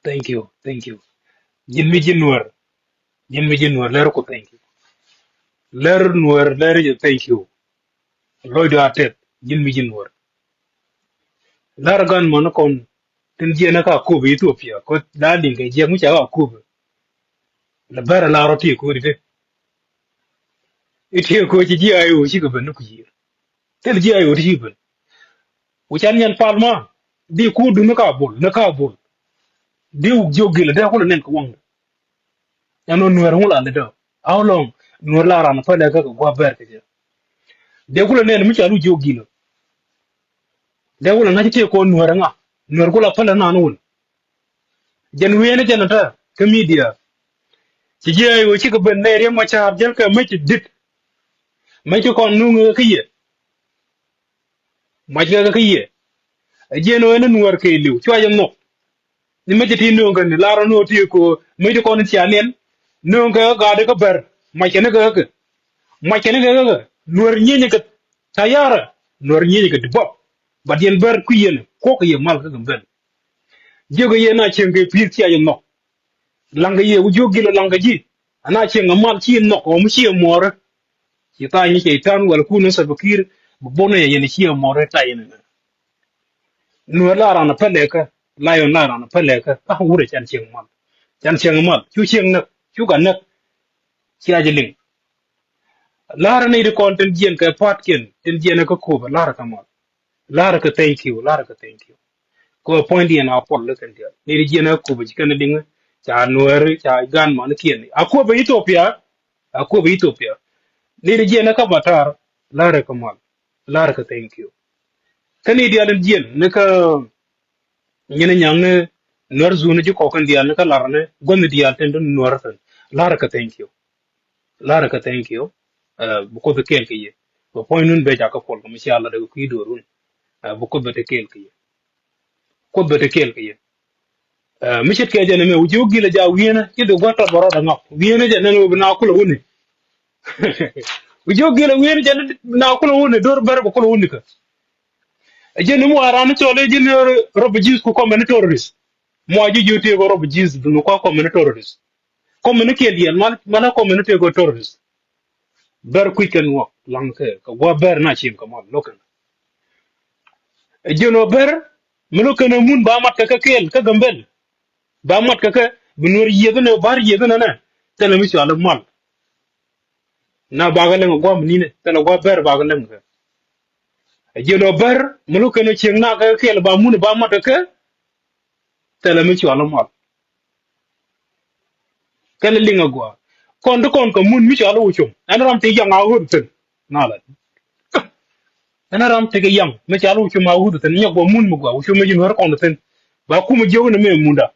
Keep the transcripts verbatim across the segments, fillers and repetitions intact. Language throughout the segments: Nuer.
Thank you, thank you. Ji̱n mi ji̱n Nuäär. Ji̱n mi ji̱n Nuäär, lɛr ku thank you. Lɛr Nuäär, lɛr jɛ thank you. Lɔcdu a tɛth, ji̱n mi ji̱n Nuäär. Lar gan mɔni kɔn tin jiɛn ka Akobo Ethiopia, kɔ la liŋ kɛ jiɛk mi ca ka Akobo. La bɛr la rɔ ti ko di te. Iti ko ci jiɛ ayo ci kɛ ben ni ku yier. Thil jiɛ ayo ti ci ben. Ku can nyɛn pal ma di ku dun ni ka bol, ni ka bol. Di wuk jiok gilɛ dee kulɛ nɛn kɛ waŋ. Ɛn ɣän Nuäär ŋu la lɛ dee. How long? Nuäär la ran pälɛ kä kɛ gua̱ bɛr kɛ jɛ. Dee kulɛ nɛn mi ca lu jiok gilɛ. Dee kulɛ ŋa̱c tëë kɔn Nuäär ŋa. Nuäär kulɛ pälɛ nan wun. Jɛn wi̱i̱ni jɛn tä kä media. Ci jiɛ ayo cikɛ ben nɛy Riek Machar jɛl kɛ mec dit. Mec kɔn nuŋ kä yɛ. Mac kɛ kä yɛ. A jiɛn ɣän Nuäär kɛ liw cua jɛ nhɔk. Ni mec ti nööŋ kɛ ni lar nööŋ ti ko mec ti kɔn cia liɛn. Nööŋ kɛ kä gaatdɛ kä bɛr. Mac kɛ ni kɛ kä kɛ. Mac kɛ ni kɛ kä kɛ. Nuäär nyieny kɛ tayara. Nuäär nyieny kɛ dibɔp. Ba diɛn bɛr kui̱ yɛn kuɔk kɛ yɛ mal kä kɛ ben. Jiök kɛ yɛ na cieŋ kɛ pi̱i̱th cia jɛ nhɔk. Laŋ kɛ yɛ ku jiök gilɛ laŋ kɛ ji̱. Ana cieŋ kɛ mal ci nhɔk ɣɔm ci yɛ muɔɔrä. Ci tha̱a̱ŋ ni cɛ i̱ ta̱a̱n wɛl kun ni Salva Kiir. Bi bon ni yɛ yɛn ci yɛ muɔɔrä ta̱a̱ yɛn ni. Nuäär la ran a pälɛ kä, lion la ran a pälɛ kä, ah, wurɛ can cieŋ mal. Can cieŋ mal, cu cieŋ näk, cu ka näk. Cia jɛ liŋ. Lar ni di kɔn tin jiɛn kɛ patkiɛn, tin jiɛn kä Akobo, lar kä mal. Lar kä thank you, lar kä thank you. Kɛ point diɛn a pɔl lä kɛn diɛn. Ni di jiɛn kä Akobo, ci kɛn liŋ, ca Nuäär, ca gan man kiɛn. Akobo Ethiopia, Akobo Ethiopia. Ni di jiɛn kä Matar, lar kä mal. Lar kä thank you. Kä ni diɛl in jiɛn, ni kä Nyin nyaŋ ni Nuäär zun ji̱ kɔk in diaal ni kä lar ni gua̱n diaal tin tin Nuäär tin. Lar kä thank you. Lar kä thank you. Bi Kuoth kɛɛl kɛ yɛ. Bɛ puɔ̱ny nun bɛ jakä puɔl kɛ mi cia lat kɛ kui̱ do̱r wun. Bi Kuoth bɛ te kɛɛl kɛ yɛ. Kuoth bɛ te kɛɛl kɛ yɛ. Mi ce̱tkɛ jɛ ni mɛ wi̱ci wä gilɛ ja wi̱i̱nä ci di gua̱t tɔt bɛ rɔɔdɛ ŋɔk wi̱i̱nä jɛ nɛn wä bi na kulɛ wuni. Wi̱ci wä gilɛ wi̱i̱nä jɛ na kulɛ wuni do̱r bɛr bɛ kulɛ wuni kä. Ɛ jɛn ni muac raan ni cɔl i̱ ji̱n refugees ku kɔmɛ ni terrorist. Muac ji̱ ji̱ tëëk ɔ refugees duni kua kɔmɛ ni terrorist. Kɔmɛ ni kiɛn diɛn mal malä kɔmɛ ni tëëk ɔ terrorist. Bɛr kui̱c kɛn ŋuɔk laŋ kɛ kɛ gua̱ bɛr na cieŋ kɛ mual lo̱k kɛn. Ɛ jɛn ɔ bɛr mi lo̱k kɛn ɛ mun ba mat kɛ kɛ kɛɛl kä Gambɛl. Ba mat kɛ kɛ bi Nuɛr yieth ni bar yieth ni nɛ thilɛ mi cual i̱ mal. Na bakɛ lɛŋ guam nini thilɛ guam bɛr bakɛ lɛŋ kɛ. A jiɛ lɔ bɛr mi lo̱k kɛn cieŋ na kɛ kɛl ba mun ba mat kɛ. Thilɛ mi cual mal. Kɛn liŋ a gua kɔn ti kɔn kɛ mun mi cual wä com ɛn ram ti yaŋ a ɣöt thin. Na la ɛn ram ti kɛ yaŋ mi cual wä com a ɣöt thin nyɔk ba mun mi gua wä com mi ji̱n wär kɔn thin. Ba kum jiök ni mɛ munda.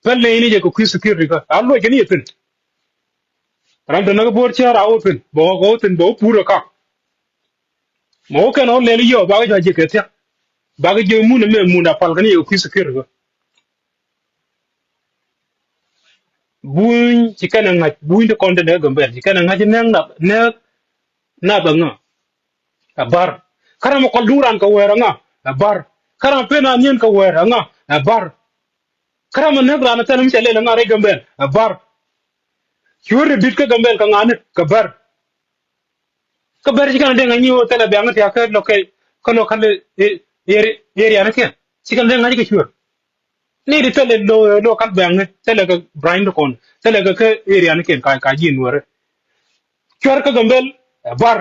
Pɛl ni ni jɛ kɛ kui̱ security kä a luɔc kɛ ni yɛ thin. Ram te näk bo̱o̱r cäär a wä thin bɛ wä kɛ wä thin bɛ wä pur ɛ kak. Mɛ wä kɛn wä lɛl yɔ bakɛ jɔ̱ ji̱ kɛ thia̱k. Bakɛ ji̱ mun ɛmɛ mun a pal kɛn yɛ kui̱ security kɛ. Buny ci kɛn ɛ ŋa̱c buny ti kɔn te dee Gambɛl ci kɛn ɛ ŋa̱c nɛɛk nap nɛɛk nap ɛ ŋa. Ɛ bar. Kä ram ɛ kɔl duŋ ran kɛ wɛɛr ɛ ŋa. Ɛ bar. Kä ram ɛ pen a niɛn kɛ wɛɛr ɛ ŋa. Ɛ bar. Kä ram ɛ näk ran ɛ thɛl mi cɛ lɛl ɛ ŋa rɛy Gambɛl ɛ bar. Cuäär ti di̱t kä Gambɛl kɛ ŋa̱ni kɛ bär. Kä bär ci kɛn a dee ŋa̱c ni ɣöö thilɛ biaŋ tia̱k kä lɔ kɛ kä lɔ kä area ni kiɛn ci kɛn a dee ŋa̱c kɛ cuäär. Ni ti thilɛ lo lo kal biaŋ thilɛ kɛ brany ti kɔn thilɛ kɛ kä area ni kiɛn ka ka ji̱ nuäärä. Cuäär kä Gambɛl ɛ bär.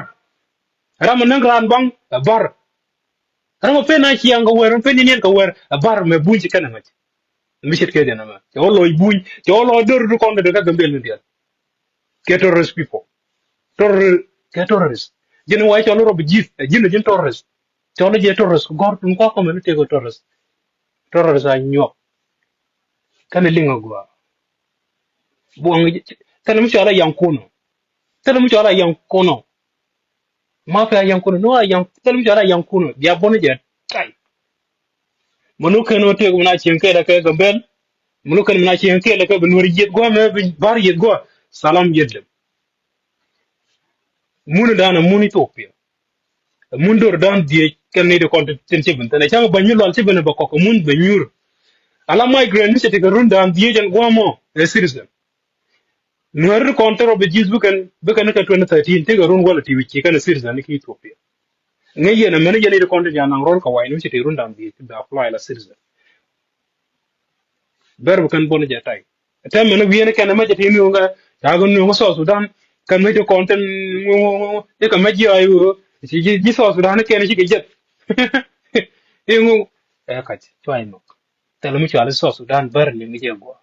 Ram a näk raan baŋ ɛ bär. Ram a pen a ciaŋ kɛ wɛr pen ni niɛn kɛ wɛr ɛ bar mɛ buny ci kɛn a ŋäc. Mi ce̱tkɛ jɛ nɛmɛ cɛ wä lɔc buny cɛ wä lɔc dör du kɔn kɛ dee kä Gambɛl ni diɛl. Kɛ terrorist people. Terrorist kɛ terrorist. Ji̱n wä cɔl rɔ bi ji̱th ɛ ji̱n ɛ ji̱n terrorist. Cɔl jɛ terrorist kɛ gɔr tun kɔk kɔmɛ ni tëk terrorist. Terrorist a nyuɔk. Kɛn liŋ a gua. Buɔŋ kɛn mi cɔl a yaŋ kunɔ. Thilɛ mi cɔal a yaŋ kunɔ. Ma pɛ a yaŋ kunɔ no a yaŋ thilɛ mi cɔal a yaŋ kunɔ bia buni jɛ. Tay. Munu kɛn wä tëk mina cieŋ kɛɛl kɛ Gambɛl. Munu kɛn mina cieŋ kɛɛl kɛ bi nuɔr yieth guɔ mɛ bi bar yieth guɔ. Salam yieth dem. Muni dan a muni Ethiopia. Mun dor dan dhiec kɛn ni di kɔn tin ci bin thin a cam bany mi lual ci bin bɛ kɔk mun bɛ nyur. Ala migrant mi cɛ tekɛ run da̱a̱n dhieec ɛn gua̱a̱mɔ ɛ citizen. Nuɛr ri kɔn te refugees bikɛn bikɛn ni kɛ twenty thirteen tekɛ run wala ti wi̱c ci kɛn ɛ citizen ni ki Ethiopia. Ŋäc yɛn ɛmɛn yɛn iri kɔn te diaal naŋ rɔl kɛ wa̱i̱ ni mi cɛ tekɛ run da̱a̱n dhieec bi apply la citizen. Bɛr bi kɛn bɔn jɛ tay. Tɛmɛ ni wi̱i̱n kɛn mɛ jɛ ti nuŋ ɛ ca kɛ nuŋ South Sudan kɛn mɛ ti kɔn tin ŋu ŋu ŋu ikɛ mɛ ji̱ ay ɣöö ci ji̱ ji̱ South Sudan kɛn ci kɛ jɛth. Iŋu ɛ kac cuay mɔk. Thɛl mi cual i̱ South Sudan bär liŋ i̱ cɛ guɔ.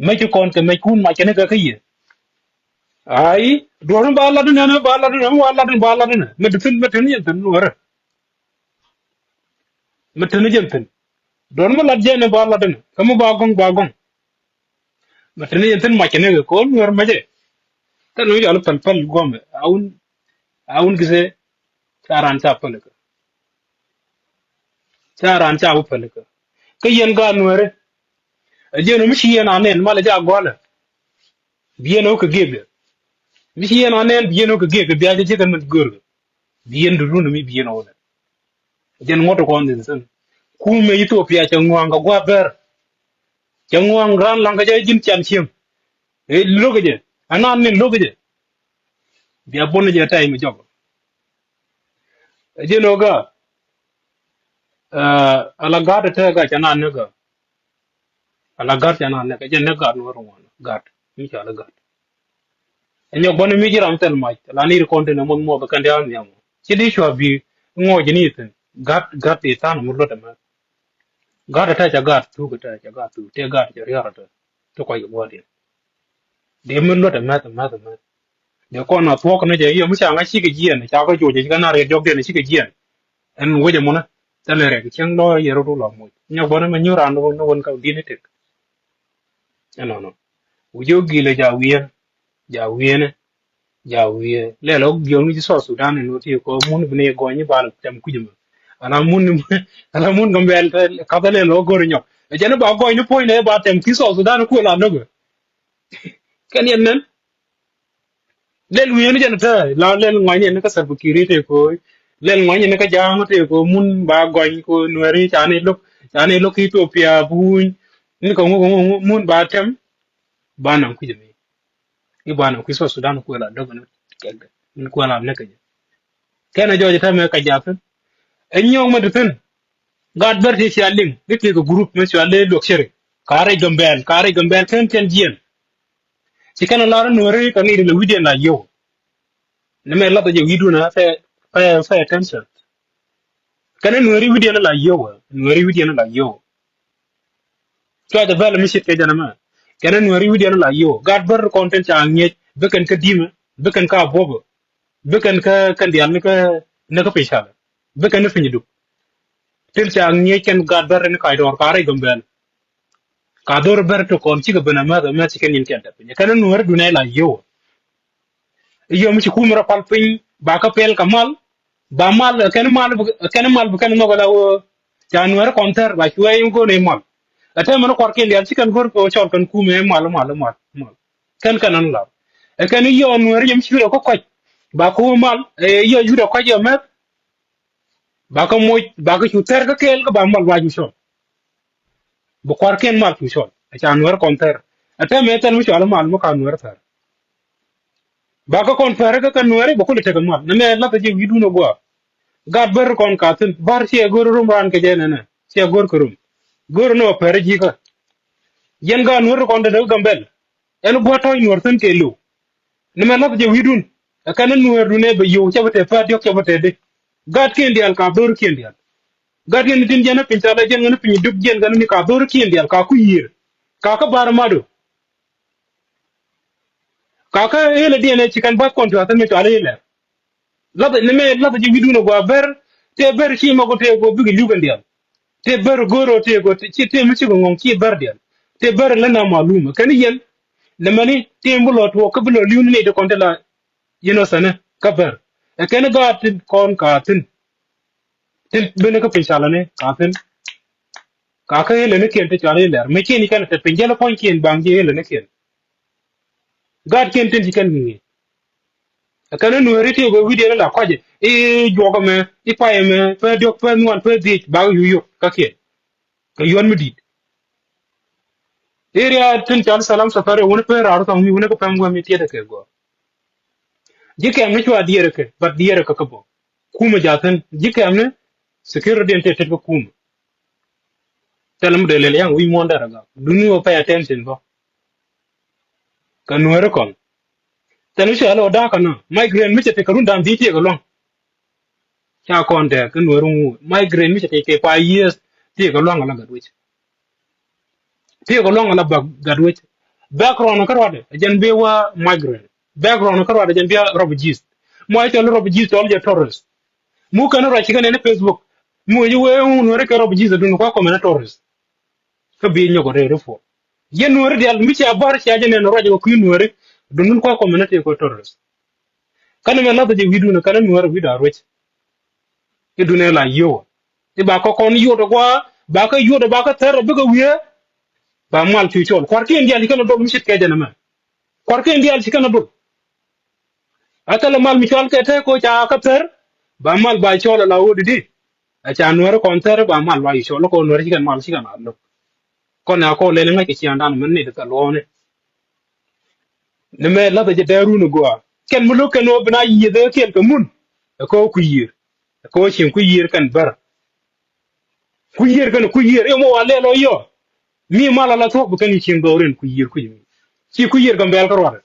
Mɛ ci kɔn kɛ mɛ kun mac kɛn kɛ kä yɛ. Ay duɔ̱r mi ba lat inɛ ni ba lat inɛ mi wa lat in ba lat inɛ mɛ ti thin mɛ ti ni yɛn thin nuɔrɛ. Mɛ ti ni yɛn thin duɔ̱r mi lat jɛ ni ba lat inɛ kä mi ba gɔŋ ba gɔŋ. Mɛ teni yɛn thin mac kɛn kɛ ko̱n nuɛr mɛcɛ. Thin mi cɔal päl päl guɔmɛ a wun a wun kisɛ ca ran ca päl kɛ. Ca ran ca wä päl kɛ kä yɛn gaat nuɛrɛ. Ɛ jiɛn mi ci yɛn a nɛn malɛ ca gɔlɛ. Bi yɛn wä kɛ giɛk kɛ mi ci yɛn a nɛn bi yɛn wä kɛ giɛk kɛ bia jɛ jɛ kɛn mɛ gör kɛ. Bi yɛn durun mi bi yɛn wä nɛ. Jɛn ŋuɔ̱t kɔn dhin thin. Kumɛ Ethiopia cɛ ŋuaŋ kɛ gua̱a̱th bɛr. Cɛ ŋuaŋ raan laŋ kɛ jɛ ji̱n can cieŋ. Ɛ lo̱k kɛ jɛ anan ni lo̱k kɛ jɛ. Bia bun jɛ tɛy mi jɔk. Ɛ jɛn ɔ ga. Ala gaat ɛ tɛɛ ga cɛ nan ni ga. Ala gat ca na nɛk jɛ nɛk gat ni wä ruŋuan gat mi ca la gat. Ɛ nyɔk bɔni mi jiram thɛl mac la ni ri kɔn tin ɛ muɔth muɔth kɛn diaal nhiam. Ci di cua bi ŋɔc ni thin gat gat ti than mi luɔt ɛmɛ. Gat ɛ tɛ ca gat thuk ɛ tɛ ca gat thuk tɛ gat ca riar ɛ tɛ ti kɔc kɛ guɔt yɛ. Dee mi luɔt ɛmɛth ɛmɛth ɛmɛth. Dee kɔn a thuɔk ni jɛ yɛ mi ca ŋa̱c cikɛ jiɛn ca kɛ juɔc ɛ cikɛ na riɛt jɔk diɛn ɛ cikɛ jiɛn. Ɛn wec ɛmɔnä thilɛ rɛk cieŋ lɔ yɛ rot wä lɔ moc nyɔk bä ni mɛ nyuur raan ni wän ka di̱n itek. Ɛnɔnɔ wi̱c ɣä gilɛ ja wi̱i̱n ja wi̱i̱n ja wi̱i̱n lɛl ɣä giɔŋni ci South Sudan ɛn wä ti kɔ mun bi ni gɔny ni ba tɛm kui̱c mɛ. Ala mun ala mun Gambɛl kathä lɛl ɣä go̱r nyɔk ɛ jɛn ba gɔny ni puɔ̱ny nɛ ba tɛm ki South Sudan kuɛ la nökɛ. Kɛn yɛn nɛn. Lɛl wi̱i̱ ni jɛn te la lɛl ŋuany ni kä Salva Kiir te ko lɛl ŋuany ni kä ja̱a̱ŋ te ko mun ba gɔny ko nuɛri cani lok cani lok Ethiopia buny ni ko ŋu ŋu ŋu mun ba tem. Ba naŋ kui̱ jɛ mi i ba naŋ kui̱ South Sudan kuɛ la dɔk ni kɛk ni kuɛ la ne kɛ jɛ. Kɛn a jɔɔc te mɛ ka ja̱a̱ thin. Ɛ nyɔk mɛ te thin. Gaat bär ti cia liŋ ni ti kɛ group mɛ cia le luɔk ceri ka rɛy Gambɛl ka rɛy Gambɛl kɛn kɛn jiɛn. Ci kɛn a lar nuɛri kɛ ŋi̱i̱ri lɛ wi̱diɛn la yio̱w. Ni mɛ lath jɛ wi̱dun a pay pay attention. Kɛn a nuɛri wi̱diɛn la yio̱w nuɛri wi̱diɛn la yio̱w. Cua jɛ bɛl mi cit kɛ jɛn ɛmɛ kɛn a nuɛri wi̱diɛn la yio̱w gat bär kɔn tin ca ŋi̱ec bikɛn kä di̱mɛ bikɛn kä abuɔbä. Bikɛn kä kɛn diaal ni kä ni kä piny calɛ bikɛn ni piny duk. Tin ca ŋi̱ec kɛn gat bär ni kac dɔɔr ka rɛy Gambɛl. Ka dhor ber ti kɔn cikɛ ben amɛth amɛth cikɛ nin kɛn te piny kɛn nuɛr dunɛ la yio̱w. Yio̱w mi ci kum rɔ pal piny ba kä pel ka mal ba mal kɛn mal kɛn mal bi kɛn nhɔk la wä. Ca nuɛr kɔn thɛr ba cuɛ in go̱n in mal. Ɛ te mɛn kuar kin dial cikɛn go̱r kɛ wä cɔl kɛn kum in mal mal mal mal. Kɛn kɛn an lar ɛ kɛn yio̱w nuɛr yem ci wi̱rɛ kä kɔc ba kä wä mal. Yio̱w wi̱rɛ kɔc yɛ mɛth. Ba kä moc ba kä cu thɛr kä kɛɛl kä ba mal ba cu cɔl. Bi kuarkiɛn mal cu cɔl a ca nuɛr kɔn thɛr. A tɛmɛ thɛl mi cɔal mal mi ka nuɛr thɛr. Ba kä kɔn pɛr kä kä nuɛr ba kulɛ tekɛ mal ni mɛ lath a jɛ wi̱dun a gua̱a̱. Gat bär kɔn ka thin bar ciɛ go̱r rum ran kɛ jɛ nɛnɛ ciɛ go̱r kä rum. Go̱r ni wä pɛr ji̱ kä. Yɛn gat nuɛr kɔn te te kä Gambɛl. Ɛn gua̱a̱ tɔ̱ɔ̱c nuɔr thi̱n kɛ lo̱w. Ni mɛ lath jɛ wi̱i̱dun ɛ kɛn ni nueerdun ɛ bɛ yio̱w cɛ bi tɛ pɛ̈t diɔ̱k cɛ bi tɛ di. Gaatkiɛn diaal ka dho̱rkiɛn diaal. Gaatkiɛn ni tin jiɛn ni piny thal ɛ jiɛn ŋäni piny duk jiɛn kɛn ni ka dho̱rkiɛn diaal ka ku yiër. Ka kä ba̱r ma̱do. Ka kä ëëlɛ diɛn ɛ ci kɛn ba̱th kɔn cua̱th thi̱n mi cual ëëlɛ. Lath ni mɛ lath ji̱ wi̱dun ɛ gua̱a̱ ber tëë ber ci mɔk tëë kɔ bikɛ li̱w kɛn diaal. Tëë ber go̱o̱r ɔ tëë kɔ ci tëë mi cikɛ ŋɔ̱ŋ ci ber diaal. Tëë ber lä na malum kɛn yɛn. Ni mɛni tëë mi bi lɔ tuɔɔk kä bi lɔ li̱w ni nɛy ti kɔn ti la. Yɛn ɔ thɛnɛ kä ber ɛ kɛn gaat tin kɔn ka thi̱n. Tin ben kä piny calani ka thi̱n. Ka kä ilɛ ni kiɛn ti cual ilɛr mi kiɛn ikɛn tɛt piny jɛl puɔ̱ny kiɛn baŋ ji̱ ilɛ ni kiɛn. Gaat kiɛn tin ci kɛn ŋi̱i̱. Kɛn nueeri ti wee wi̱diɛn la kɔc i̱ juɔk ɛmɛ i̱ pay ɛmɛ pɛ diɔk pɛ nuan pɛ dhiec bak yu yök kä kiɛn. Kɛ yuɔn mi di̱i̱t. Area tin cɔal Salam Safari wuni pen raar thɔŋ mi wuni kɛ pɛm guɛ mi tiɛt kɛ gɔɔ. Ji̱ kɛm ni cua diɛɛr kɛ, but diɛɛr kɛ kɛ bɔ. Kumɛ ja̱thin ji̱ kɛm ni security diɛn tëë tet kɛ kumɛ. Thilɛ mi dee lɛl yaŋ wi̱i̱ muɔ̱ɔ̱n dɛr agak duni wä pay attention bä. Kɛ nuääri kɔn. Thilɛ mi cua lɛ wä da̱a̱k kɛ nɔ migrant mi cɛ tëë kɛ run da̱a̱n dhiec tiɛɛk kɛ lua̱ŋ. Ca kɔn tɛɛ kɛ nuääri ŋuut migrant mi cɛ tëë kɛ five years tiɛɛk kɛ lua̱ŋ ala gat wec. Tiɛɛk kɛ lua̱ŋ ala bak gat wec. Background kä ruadɛ jɛn bi wa migrant. Background kä ruadɛ jɛn bi a refugees. Mɔ cɔl refugees cɔl jɛ tourist. Mu kɛn ruac ci kɛn ɛn Facebook. Mu ci wee ŋun weri kɛ refugees dun kua kɔmɛn tourist. Kä bi nyɔk rɛɛ ri puɔ. Yɛn nuääri dial mi cia bar cia jɛ nɛn ruac kɛ kui̱ nuääri dun dun kua kɔmɛn tëë kɛ tourist. Kɛn mɛ lath jɛ wi̱dun kɛn nuääri wi̱da ruec. I̱ duŋ ɛ la yio̱w. I̱ ba kä kɔn yot ɛ gua̱a̱ ba kä yot ɛ ba kä thɛr ɛ bikɛ wiee. Ba mal cu cɔl kuarkiɛn diaal ci kɛn a dol mi ce̱tkɛ jɛn ɛmɛ. Kuarkiɛn diaal ci kɛn a dol. A thilɛ mal mi cɔal kɛ te ko ca kä thɛr. Ba mal ba cɔl ɛ la ɣöö di di. Ɛ ca nuɛri kɔn thɛr ba mal ba cu cɔl kɔ nuɛri ci kɛn mal ci kɛn a lo̱k. Kɔn a kɔ lɛl ŋäc kɛ ciaŋdan mɛn ni di thɛ luɔɔni. Ni mɛ lathɛ jɛ dɛɛrun i̱ gɔaa kɛn mi lo̱k kɛn ɣöö bi na yiëth ɛ kɛɛl kɛ mun. Ɛ kɛ ɣöö kui̱ yiër ɛ kɛ ɣöö cieŋ kui̱ yiër kɛn bär. Kui̱ yiër kɛn kui̱ yiër i̱ mɔ wa lɛl ɣöö yɔ. Mi mal ala thuɔ̱k bi kɛn i̱ cieŋ dhɔɔrin kui̱ yiër kui̱ mi ci kui̱ yiër kɛn bɛɛl kä rua̱rɛ.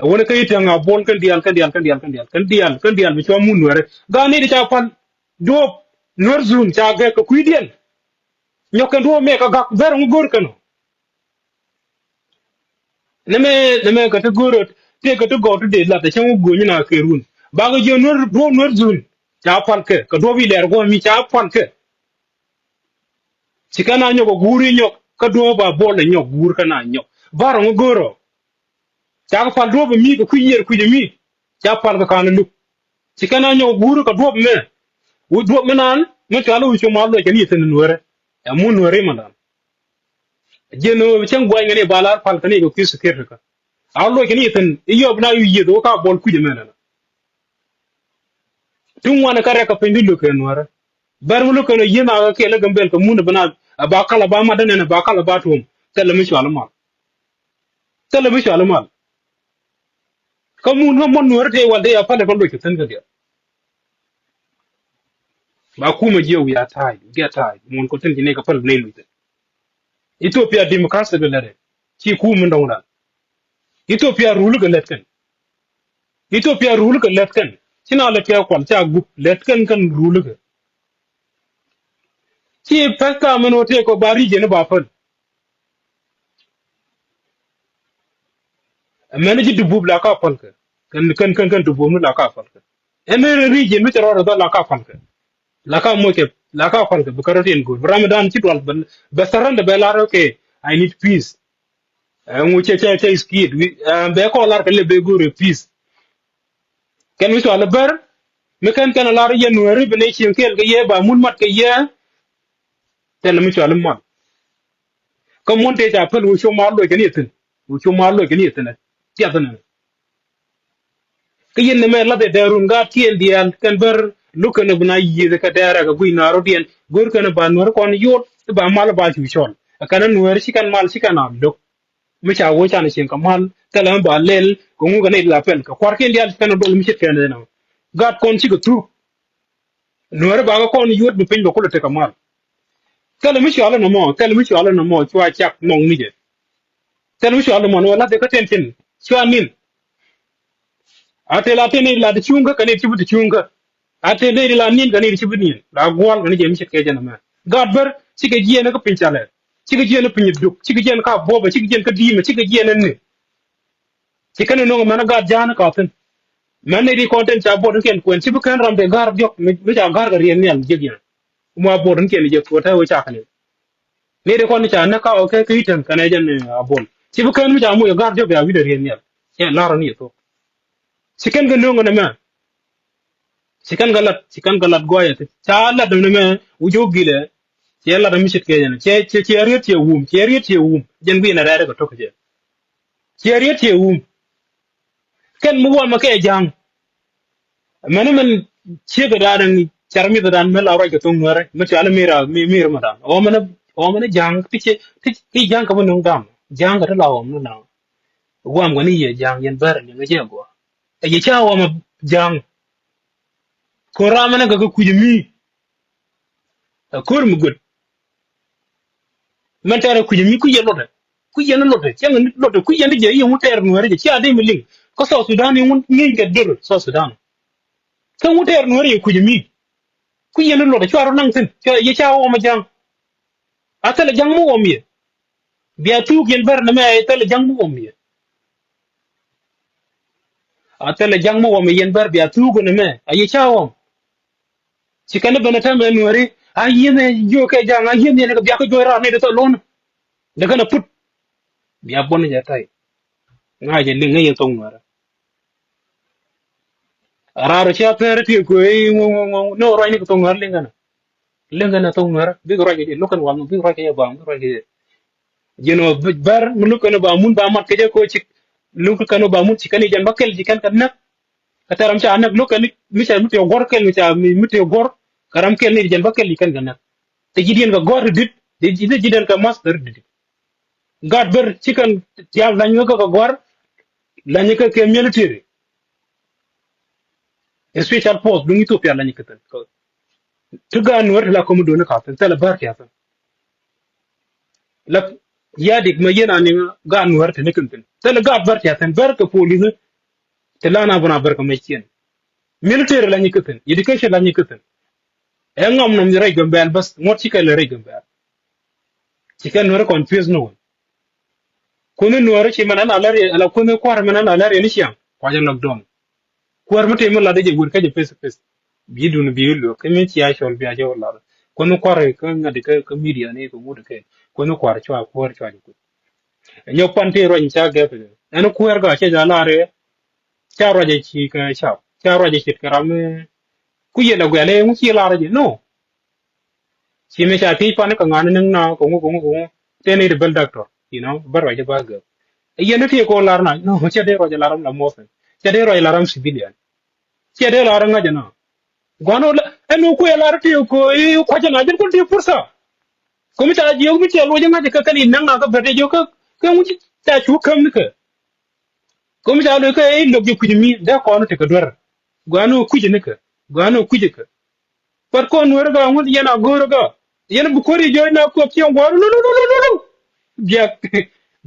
Ɛ wänɛ kä i̱ tɛŋ a buɔl kɛn diaal kɛn diaal kɛn diaal kɛn diaal kɛn diaal kɛn diaal bi cua mun nuɛrɛ. Gaat ni di ca pal duɔ̱ɔ̱p nuɛr dhun ca gɛk kɛ kui̱diɛn. Nyɔk kɛn duɔ̱ɔ̱p mɛ kɛ gak bɛr ŋu go̱r kɛn ɔ. Nɛmɛ nɛmɛ kɛ ti go̱o̱rä tëë kɛ ti gɔw ti dee lat ɛ cäŋ wä go̱o̱ny na kɛ run. Bakɛ jiɛ nuer duɔ̱ɔ̱p nuer dhun ca pal kɛ kɛ duɔ̱ɔ̱p ilɛɛr guɔ̱ɔ̱m mi ca pal kɛ. Ci kɛn a nyɔk ɛ guuri nyɔk kä duɔ̱ɔ̱p a buɔl ɛ nyɔk guur kɛn a nyɔk. Barɛ ŋä go̱o̱rä. Ca kɛ pal duɔ̱ɔ̱p ɛ mi kɛ kui̱ yiër kui̱ ɛ mi ca pal kɛ ka̱n ɛ luk. Ci kɛn a nyɔk ɛ guuri kɛ duɔ̱ɔ̱p mɛ. Wi̱i̱ duɔ̱ɔ̱p mi naan mi cual wi̱i̱ com a luɔc kɛn yɛ thi̱n nueerɛ. Ɛ mun nueeri mandan. Jiɛn ɣöö cäŋ gua̱ny kɛn i̱ ba la̱r pal kɛn i̱ kɛ kui̱ security kä. A loc kɛn i̱ thi̱n i̱ yɔp na yu yieth wä ka bɔl kui̱c ɛmɛn ɛnɔ. Ti ŋuan kä rɛk kɛ piny ti lo̱k kɛ nuäärä. Bɛr mi lo̱k kɛn ɔ yieth na kɛ kɛɛl kä Gambɛl kɛ mun ɛ bi na ɛ ba kal ɛ ba mat dänen ɛ ba kal ɛ ba tuɔ̱m. Thilɛ mi cual i̱ mal. Thilɛ mi cual i̱ mal. Kä mun kä muɔ̱n nuäärä tëë wal dee a pal ɛ kä loc kɛ thi̱n kä diɛl. Ba kumɛ jiɛ wi̱i̱ a ta̱a̱c wi̱i̱ a ta̱a̱c muɔ̱n kɔ tin ci nɛy kɛ päl bi nɛy luc thi̱n. Ethiopia democracy kɛ lɛt ɛ ci kum mi dɔ̱ŋ dan. Ethiopia rule kɛ lɛt kɛn. Ethiopia rule kɛ lɛt kɛn ci na lɛt kɛ kual ca gup lɛt kɛn kɛn rule kɛ. Ci pɛth ka mɛn wä tëë kɔ ba region ba päl. Mɛn ji̱ dubup la ka pal kɛ kɛn kɛn kɛn kɛn dubup mi la ka pal kɛ. Ɛn ni region mi cɛ rɔɔdɛ dhɔl la ka pal kɛ. La ka moc kɛ la ka pal kɛ bi kärɔt in go̱o̱r bi ramadan ci dual bɛ surrender bɛ lar okay. I need peace. Ɛŋu cɛ cɛ cɛ scared wi bɛ kɔ lar kɛ lɛ bɛ go̱o̱r peace. Kɛn mi cual bär mi kɛn kɛn lar yɛ nuɛri bi ne cieŋ kɛɛl kɛ yɛ ba mun mat kɛ yɛ. Thilɛ mi cual mal. Kä muɔ̱n tëë ca päl wä com a loc kɛn yɛ thi̱n wä com a loc kɛn yɛ thi̱n. Tiath ni. Kä yɛn ni mɛ lath ɛ dɛɛrun gaat kiɛn diaal kɛn bär lo̱k kɛn bi na yieth kɛ dɛɛrɛ kɛ guic na rɔ̱diɛn go̱r kɛn ba nuɛr kɔn yot ba mal ba cu cɔl. Kɛn nuɛr ci kɛn mal ci kɛn a lo̱k. Mi ca wee can cieŋ kɛ mal thilɛ mi ba lɛl kɛ ŋu kɛ nɛy la pɛl kɛ kuarkiɛn diaal ci kɛn a dol mi ce̱tkɛn ɛn ɔ. Gaat kɔn cikɛ thuk. Nuɛɛri bakɛ kɔn yuɔt bi piny bɛ kulɛ tekɛ mal. Thilɛ mi cualä nɔmɔ thilɛ mi cualä nɔmɔ cua cak nɔŋ ni jɛ. Thilɛ mi cualä nɔmɔ ni wä lath ɛ kä tɛn cin cua nin. A tëë la tëë nɛy la ti cuŋkä kɛ nɛy ti ci bi ti cuŋkä. A tëë nɛy la nin kɛ nɛy ti ci bi nin la gua̱l kɛ ni jɛ mi ce̱tkɛ jɛ nɔmɛ. Gaat bär cikɛ jiɛɛn kä piny calɛ cikɛ jiɛɛn kä piny duk cikɛ jiɛɛn kä buɔpɛ cikɛ jiɛɛn kä diimɛ cikɛ jiɛɛn ni. Ci kɛn ino̱ŋ mɛn a gaat ja̱a̱n kä thi̱n. Mɛn ni ri kɔn tin ca buɔt ni kɛn kuɛn ci bi kɛn ram te ga̱r diɔ̱k mi ca ga̱r kɛ riɛn nhial jiäk yɛn. Kuma buɔt ni kɛn jiäk tuɔt te wee ca kɛn in. Ni ri kɔn ni ca näk ka ɣɔk kɛ kä i̱ täŋ kɛn ɛ jɛn a buɔl ci bi kɛn mi ca moc a ga̱r diɔ̱k bia wi̱cdɛ riɛn nhial. Cɛ la̱r ni yɛ thuɔ̱k. Ci kɛn kɛ no̱ŋ ni mɛ. Ci kɛn kɛ lat ci kɛn kɛ lat guayɛ ti ca lat ni mɛ wi̱c wä gilɛ. Cɛ lat mi cit kɛ jɛn cɛ cɛ riet cɛ wum cɛ riet cɛ wum jɛn guiy na rɛɛt kɛ tok kɛ jɛ. Cɛ riet cɛ wum. Kɛn mi wam kɛ ja̱ŋ. Mɛn mɛn ciek kɛ da̱a̱n car mi̱th da̱a̱n mɛ la ruac kɛ thoŋ nuɛrɛ mɛ cɔal mir a mir mɛ da̱a̱n ɔ mɛn. Ɣɔmɛ ni ja̱a̱ŋ ti ci ti ti ja̱a̱ŋ kɛ mi nuŋ dam ja̱a̱ŋ kɛ ti la ɣɔm ni naŋ. Guam kɛ ni yɛ ja̱a̱ŋ yɛn bär ni ŋä jɛ guɔ. Ɛ yɛ ca ɣɔmɛ ja̱a̱ŋ. Ko̱r ram ni kɛ kɛ kui̱c mi. Ɛ ko̱r mi guet. Mɛn tɛɛr ɛ kui̱c mi kui̱c yɛn lotɛ. Kui̱c yɛn lotɛ cɛŋ ni lotɛ kui̱c yɛn ti jɛ i̱ ŋun tɛɛr nuɛɛri jɛ cia dee mi liŋ. Kä South Sudan i̱ ŋun ŋi̱i̱c kɛ dör South Sudan. Kä ŋun tɛɛr nuɛɛri jɛ kui̱c mi. Kui̱c yɛn lotɛ cua rɔ naŋ thi̱n cua yɛ ca ɣɔmɛ ja̱a̱ŋ. A thilɛ ja̱ŋ mi ɣɔm yɛ. Bia thuk yɛn bär nɛmɛ a thilɛ ja̱ŋ mi ɣɔm yɛ. A thilɛ ja̱ŋ mi ɣɔm yɛ yɛn bär bia thuk nɛmɛ a yɛ ca ɣɔm. Ci kɛn ben a tɛmɛ nuɛri a yieth ɛ jiök kɛ ja̱ŋ a yieth yɛn kɛ bia kä juɔc raar ni dee thɔ lon. Dee kɛn a put. Bia buɔn jɛ tay. Ŋa̱c jɛ liŋ ŋäc yɛ thok nuɛrä. Raar cia thɛɛr ti kuɛ i̱ ŋuŋ ŋuŋ ŋuŋ ni ruacni kɛ thok nuɛrä liŋ kɛn. Liŋ kɛn a thok nuɛrä bik ruac kɛ jɛ lo̱k kɛn waŋ bik ruac kɛ jɛ baŋ bik ruac kɛ jɛ. Ji̱n ɔ bär mi lo̱k kɛn ba mun ba mat kɛ jɛ ko cik. Lo̱k kɛn ba mun ci kɛn i̱ jɛn ba kɛl ci kɛn kɛ näk. Kɛ tɛr ram ca näk lo̱k kɛn mi ca mi tëë guɔ̱r kɛl mi ca mi tëë guɔ̱r. Kɛ ram kɛl ni jɛn ba kɛl ci kɛn kɛ näk. Te ji̱ diɛn kɛ gɔ̱r ti dit. Te ji̱ diɛn kɛ master ti dit. Gaat bär ci kɛn tiaal la̱ny kä kɛ gua̱r. La̱ny kä kɛ military. Special force duŋ Ethiopia la̱ny kä thil. Ti gaat nuɛr ti la komi duɔ̱ni ka thil thilɛ bär tia thil. La yadik ma yɛn a niŋ gaat nuɛr ti ni kɛn thil thilɛ gaat bär tia thil bär kɛ police. Ti la na buna bär kɛ mɛ ciɛn. Military la̱ny kä thil education la̱ny kä thil. Ɛ ŋam nɔm rɛy Gambɛl bäth ŋuɔ̱t ci kɛl rɛy Gambɛl. Ci kɛn nuɛri confuse ni wun. Kuäni nuɛri ci mɛn ɛn a lɛr ala kuäni kua̱r mɛn ɛn a lɛr yɛn i̱ ciaŋ kuac ɛn lɔk dɔm. Kuäär mi tëë mi lat i̱ jɛ wër kä jɛ face to face. Bi dun bi luek kä mi cia cɔl bia jɛ wä lat. Kuäni kua̱r kä ŋädi kä kä media ni kɛ ŋut kɛ kuäni kua̱r cua kuäär cua jɛ kuth. Nyɔk pan tëë ruac ca gɛp ɛn kuäär kä cɛ ja lar i̱ ca ruac ci kɛ cap ca ruac cit kɛ ram. Ku yɛn a guɛl i̱ ŋu ci lar jɛ no. Ci mi ca thiec pan kä ŋa̱n niŋ na kɛ ŋu kɛ ŋu kɛ ŋu. Tëë ni ti bel doctor, you know, bä ruac ba gäk. Yɛn ti ko lar na no cɛ dee ruac lar ram la moth. Cɛ dee ruac lar ram civilian. Cɛ dee lar ŋa̱c na. Guan ɔ ɛn ɔ kuɛ lar ti ko i̱ kua̱c na jɛn kun ti pursa. Kɛ mi ca jiök mi cɛ luɔc ŋa̱c kɛ kɛn i̱ naŋ na kä bɛt i̱ jiök kä ŋu ca cu käm ni kɛ. Kɛ mi ca luɔc kɛ i̱ lo̱k ji̱ kui̱c mi dee kɔn ti kɛ duer. Guan ɔ kui̱c ni kɛ guan ɔ kui̱c kɛ. Kuat kɔn nuɛr kä ŋun yɛn a go̱o̱r kä yɛn bi kuäär i̱ jiɔc na kuɔk ciɛŋ gua̱a̱r lululululu. Bia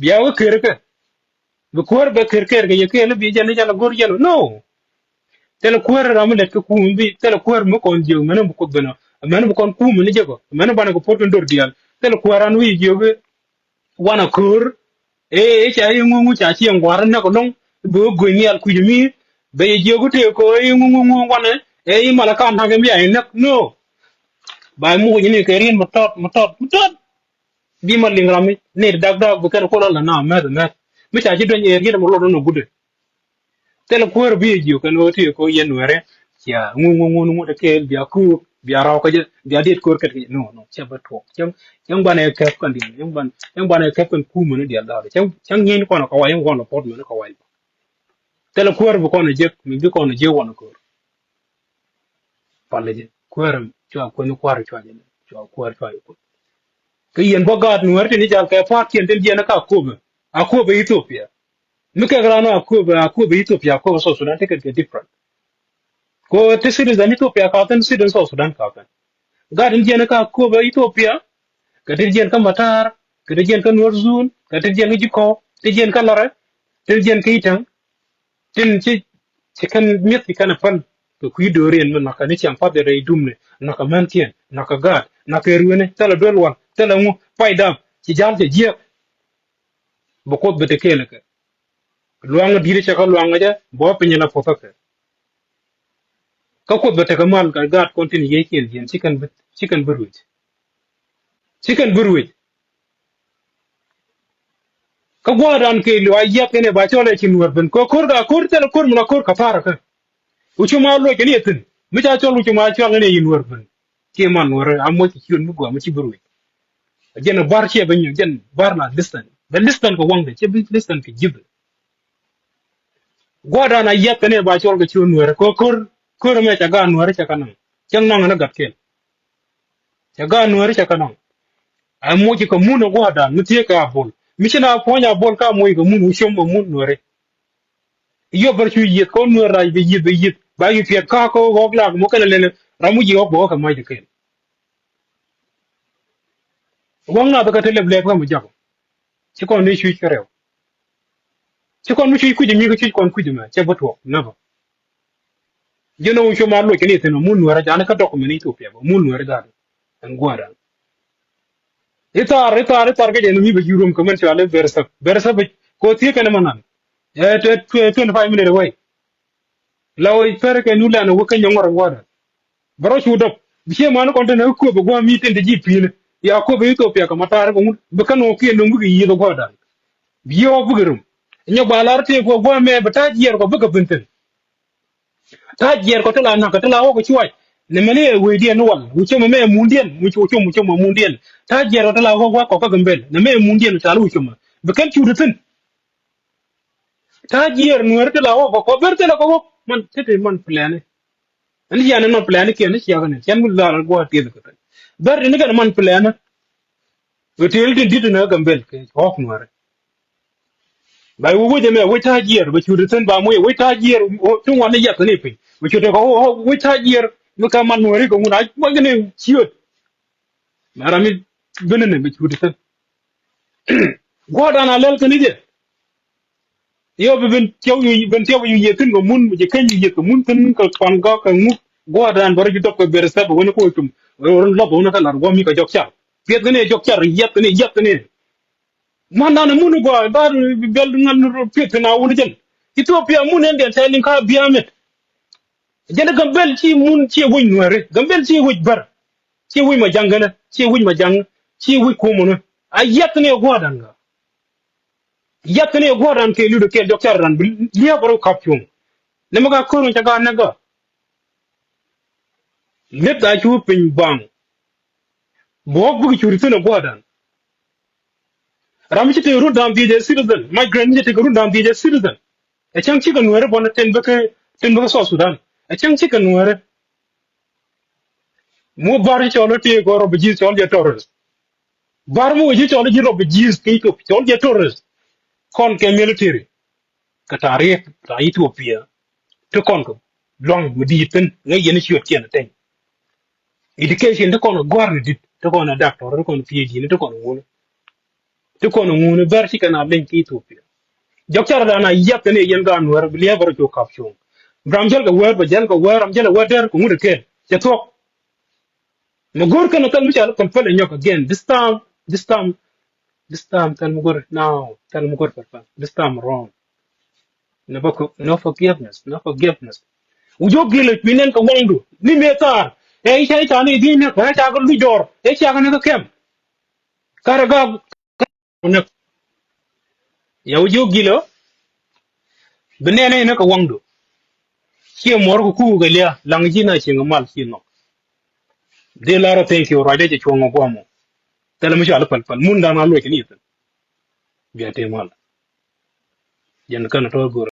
bia wä ker kä bi kuäär bɛ ker ker kɛ yɛ ker ni bi jɛn ni jɛn a go̱o̱r jɛn no. Thilɛ kuäär ram mi lɛt kä kum bi thilɛ kuäär mi kɔn jiök mɛn bi kuoth ben mɛn bi kɔn kum ni jɛ kɔ mɛn banɛ kɛ puɔt kɛ dor diaal thilɛ kuäär ran wi̱i̱ jiök. Wanɛ ko̱r ëë ca i̱ ŋuŋu ca cieŋ gua̱r näk ɛlɔ̱ŋ. Bi wä gui̱ny nhial kui̱c mi bɛ yɛ jiök i̱ tëë ko̱r i̱ ŋuŋu ŋuŋu wanɛ ëë i̱ malakan ta̱ŋ kɛ mi a i̱ näk no. Ba i̱ mukuc ni kɛ ri̱n mi tɔt mi tɔt mi tɔt. Bi ma liŋ ram i̱ nit dak dak bi kɛn kuɔl ɔl na mɛth mɛth mi ca ci dueny ëë ri̱n mi luɔt ni guut. Thilɛ kuäär bi jiök kɛn ɣöö ti kɛ ɣöö yɛn nuɛrɛ cia ŋu ŋu ŋu ŋu te kɛɛl bia kuuk bia rɔw kä jɛ bia diet ko̱r kɛt kɛ no no cɛ bä tuɔk cɛ cɛ ŋuan ɛ kɛp kɛn diɛn cɛ ŋuan cɛ ŋuan ɛ kɛp kɛn kuum ni diɛn da̱a̱r cɛ cɛ ŋi̱n kɔn kɛ wac ŋuan lɔ puɔt mɛn kɛ wac. Thilɛ kuäär bi kɔn jiäk mi bi kɔn jiäk wanɛ ko̱r. Palɛ jɛ kuäär cua kuäär ni kuäär cua jɛ cua kuäär cua jɛ kuäär. Kä yɛn bä gaat nuɛr tin i̱ jal kɛ pa̱a̱t kiɛn tin jiɛn kä Akobo Akobo Ethiopia. Mi kɛk ran Akobo Akobo Ethiopia Akobo South Sudan ti kɛn kɛ different. Ko ti citizen Ethiopia ka thin citizen South Sudan ka thin. Gaat tin jiɛn kä Akobo Ethiopia kɛ tin jiɛn kä Matar kɛ tin jiɛn kä Nuer Zone kɛ tin jiɛn kä Jikɔ tin jiɛn kä Lare tin jiɛn kä Itaŋ. Tin ci ci kɛn mi̱eth ci kɛn a päl kɛ kui̱ do̱riɛn mi nakä ni ciaŋ path rɛy dumni nakä mäntiɛn nakä gaat nakä rueni thilɛ duel wal thilɛ ŋu pay dam ci ja̱l cɛ jiɛk. Bi Kuoth bi te kɛɛl kɛ luaŋ di̱t cɛ kä luaŋ jɛ bɔ piny la puɔth kɛ. Kä Kuoth bi tekɛ mal kɛ gaat kɔn tin yiëë ciɛn jiɛn ci kɛn bi ci kɛn bi ruec. Ci kɛn bi ruec. Kä gua̱a̱r dan kɛ liwa yiath kɛn ɛ ba cɔl ɛ ci nuɔr ben kɛ ko̱r ka ko̱r thilɛ ko̱r mi la ko̱r ka thar kä. Ku cu ma luɔc kɛn yɛ thin mi ca cɔl ku cu ma cɔl kɛn ɛ yi nuɔr ben. Ci man nuɔr a moc ci yun mi guam mi ci bi ruec. Jɛn bar ciɛ bɛ nyuɔn jɛn bar la listan bɛ listan kɛ waŋdɛ ciɛ bi listan kɛ ji̱th. Gua̱a̱r dan a yiath kɛn ɛ ba cɔl kɛ ci nuɔr kɛ ko̱r ko̱r mɛ ca gaat nuɔr ca ka naŋ. Cäŋ naŋ ni gat kɛn. Ca gaat nuääri ca kä nɔŋ. A moc kɛ mun ɛ gua̱a̱r dan mi thiee kɛ a bol mi ci na puɔ̱ny a bol ka moc kɛ mun wi̱c com ɛ mun nuɛri. Yop bär cu yieth kɔn nuɛr rac bi yieth bi yieth ba yi piɛth ka kɔ ɣɔk lak mɔ kɛn a lɛn ram wi̱c yi ɣɔk bä ɣɔk kɛ mac kɛ kɛn. Waŋ na bä kɛ te lɛp lɛp kä mi jak. Ci kɔn ni cuc kɛ rɛw. Ci kɔn mi cuc kuc mi kä cuc kɔn kuc mɛ cɛ bä tuɔk nä bä. Jɛn ɛ wun cuɔ ma luɔc kɛ ni thin mun nuɛrɛ jani kä document Ethiopia bä mun nuɛrɛ gaat. Ɛn gua̱a̱r dan. Ithar ithar ithar kɛ jɛ ni mi bä yurum kɛ mɛn cuali bersɛp bersɛp bä ko thiee kɛn ma nan. Ɛ twenty five minute away. La wä pɛrɛ kɛ nu lɛn wä kä nyɔŋɔr gua̱a̱r dan. Bä rɔ cu dɔp bi ciɛ man kɔn tɛn ɛ kuop ɛ gua̱a̱r mi tin te ji̱ pi̱i̱n. Ya kuop ɛ Ethiopia kɛ ma taar kɛ ŋun bi kän wä kiɛ nuŋ bikɛ yieth ɛ gua̱a̱r dan. Bi yio̱w bikɛ rum. Nyɔ ba lar tëë kɔ gua̱a̱r mɛ bɛ ta̱a̱ jiɛɛr kɔ bikɛ bin thi̱n. Ta̱a̱ jiɛɛr kɔ ti la na̱k kɔ ti la wä kɔ cuac. Nɛ mɛni ɛ wecdiɛn ni wal wi̱c cämɛ mɛ mundiɛn wi̱c cämɛ cämɛ mundiɛn. Ta̱a̱ jiɛɛr kɔ ti la wä gua̱a̱r kɔ kä Gambel nɛ mɛ mundiɛn cal wi̱c cämɛ bi kɛn cu ti thi̱n. Ta̱a̱ jiɛɛr nuɛɛri ti la wä kɔ kɔ ber thilɛ kɔ wä man ti ti man plɛni. Ɛn yɛn ni man plɛni kiɛn ni ciakɛ ni cɛn mi la gua̱a̱r tiɛth kɛ thi̱n. Ber ti ni kɛn man plɛni. Wä tëël tin di̱t ni ɣä Gambel kɛ ɣɔ̱k nuɛɛri. Ba wä wec ɛmɛ wec ta̱a̱ jiɛɛr bɛ cut thi̱n ba muc wec ta̱a̱ jiɛɛr. Ti ŋuan ni yath ni piny bɛ cut kɛ wec ta̱a̱ jiɛɛr mi ka man nuɛɛri kɛ ŋun a muc kɛ ni ciöt. Mɛ ram mi ben ni bɛ cut thi̱n. Gua̱a̱r dan a lɛl kɛ ni jɛ. Yɔ bi ben tiɛw yu ben tiɛw yu yieth thi̱n kɛ mun jɛ keny yu yieth kɛ mun thi̱n kɛ kuan gɔk kɛ ŋuk. Gua̱a̱r dan bɛ rɔ ji̱ dɔp kɛ ber thɛp wen kɛ wä cum. Rɔ lɔp wen kɛ lar gua̱a̱r mi kɛ jɔk car. Piɛth kɛ ni jɔk car yieth kɛ ni yieth kɛ ni. Man dan mun gɔaa ba bɛl ŋan piɛth kɛ na wun jɛn. Ethiopia mun ɛn diɛn tɛl in ka bia met. Jɛn Gambel ci mun ci wi̱c nuɛri Gambel ci wi̱c bär. Ci wi̱c ma jaŋ gɛnɛ ci wi̱c ma jaŋ. Ci wi̱c kumuni. A yiɛth ni gua̱a̱r dan ga. Yiɛth ni gua̱a̱r dan kɛ lut kɛl jɔk car dan bi liɛp bär kap cuŋ. Ni ma ka kör ca ga nɛ ga. Lip da cu piny baŋ. Buɔk bik curi thin a gua̱a̱r dan. Ram ci te run dan dhiec ɛ citizen. Migrant ci te run dan dhiec ɛ citizen. Ɛ cäŋ cikɛ nuɛɛri bɔn tin bikɛ tin bikɛ South Sudan. Ɛ cäŋ cikɛ nuɛɛri. Mu bar ci cɔl ti kɔ refugees cɔl jɛ terrorist. Bar mu ci cɔl ji refugees ki cɔl jɛ terrorist. Kɔn kɛ military. Kɛ tarik ta Ethiopia ti kɔn kɛ luaŋ mi di̱i̱t thin ŋäc yɛn ciöt kiɛn tɛny. Education ti kɔn kɛ gua̱r ni di̱t ti kɔn kɛ doctor ti kɔn kɛ PhD ni ti kɔn kɛ ŋun. Ti kɔn kɛ ŋun bɛr ci kɛn a leny ki Ethiopia. Jɔk car dan a yiap kɛn i̱ yɛn gaat nuɛr bi liɛp bɛ rɔ cok kap cuŋ. Ram jäl kɛ wɛɛr bɛ jäl kɛ wɛɛr ram jäl kɛ wɛɛr dɛr kɛ ŋun kɛn cɛ thuɔk. Mi go̱o̱r kɛn thil mi ca lɛ päl päl ɛ nyɔk again. This time, this time, this time thil mi go̱o̱r now, thil mi go̱o̱r päl päl. This time wrong. Never co- no forgiveness, no forgiveness. Wu jok gilɛ cui̱ nɛn kɛ waŋdu ni mëë thaar. Ɛ i̱ ca i̱ ca ni dhiec nɛk ɛ ca kɛ luc jɔr ɛ ca kɛ nɛk kɛ kɛm. Karɛ gak. Nɛk. Ya wu ji̱ wä gilɛ ɔ bi nɛn ni kɛ waŋdu. Ciɛ muɔr kɛ kuu kɛ lia̱a̱ laŋ ji̱ na cieŋ kɛ mal ciɛ nhɔk. Dee lar ɔ thank you ruacdɛ cɛ cuɔ̱ŋ ɔ guam ɔ. Thilɛ mi cɔal i̱ päl päl mun da̱a̱n a luɔc kɛ ni ithin. Bia tëë mal. Jɛn kän ɔ tɔ̱ go̱r.